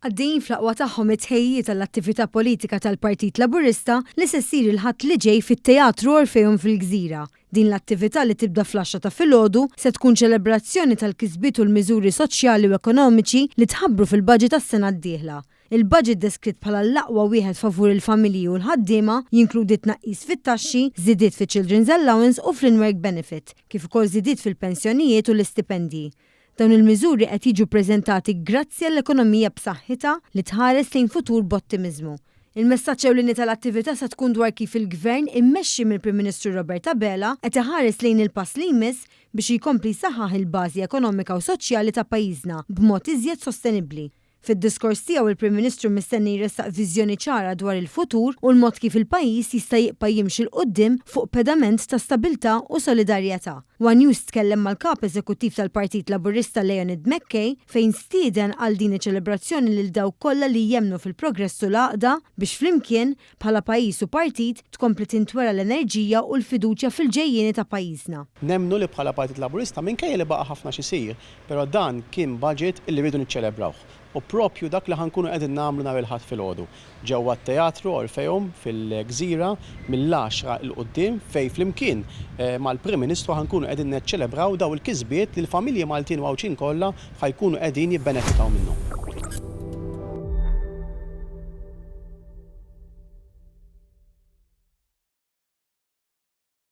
Għaddejjin fl-aqwa tagħhom it-tħejjijiet għall-attività politika tal-Partit Laburista li se ssir il-Ħadd li ġej fit-Teatru Orpheum fil-Gżira. Din l-attività li tibda fl-għaxra ta' filgħodu se tkun ċelebrazzjoni tal-kisbiet u l-miżuri soċjali u ekonomiċi li tħabbru fil-budget għas-sena d-dieħla. Il-budget deskritt bħala l-aqwa wieħed favur il-familji u l-ħaddiema jinkludi tnaqqis fit-taxxi, żidiet fiċ-Children's Allowance u fl-in-work benefit, kif ukoll żidiet fil-pensjonijiet u l-istipendji. Dawn il-miżuri qed jiġu ppreżentati grazzi għall-ekonomija b'saħħitha li tħares lejn futur b'ottimiżmu. Il-messaġġ ewlieni tal-attività se tkun dwar kif il-Gvern immexxi mill-Prim Ministru Robert Abela qed iħares lejn il-pass li jmiss biex jkompli jsaħħaħ il-bażi ekonomika u soċjali ta' pajjiżna b'mod iżjed sostenibbli. Fid-diskors tiegħu il-Prim Ministru mistenni jressaq viżjoni ċara dwar il-futur u l-mod kif il-pajjiż jista' jibqa' jimxi 'l quddiem fuq pedament ta' stabilità u solidarjetà. One News tkellem mal-Kap Eżekuttiv tal-Partit Laburista Leonid McKay fejn stieden għal din iċ-ċelebrazzjoni lil dawk kollha li jemmnu fil-progress u l-għaqda biex flimkien, bħala pajjiż u partit, tkompli tintwera l-enerġija u l-fiduċja fil-ġejjieni ta' pajjiżna. Nemmnu li bħala Partit Laburista minkejja li baqa' ħafna x'isir, Però dan kien budget illi rridu niċċelebrawh. U proprju dak li ħa nkunu qegħdin nagħmlu nhar il-Ħadd filgħodu, ġewwa t-Teatru Orpheum fil-Gżira mill-għaxra 'l quddiem fejn flimkien mal-Prim Ministru ħa nkunu qegħdin neċċelebraw dawn il-kisbiet li l-familji Maltin u Għawdxin kollha ħa jkunu qegħdin jibbenefikaw minnhom.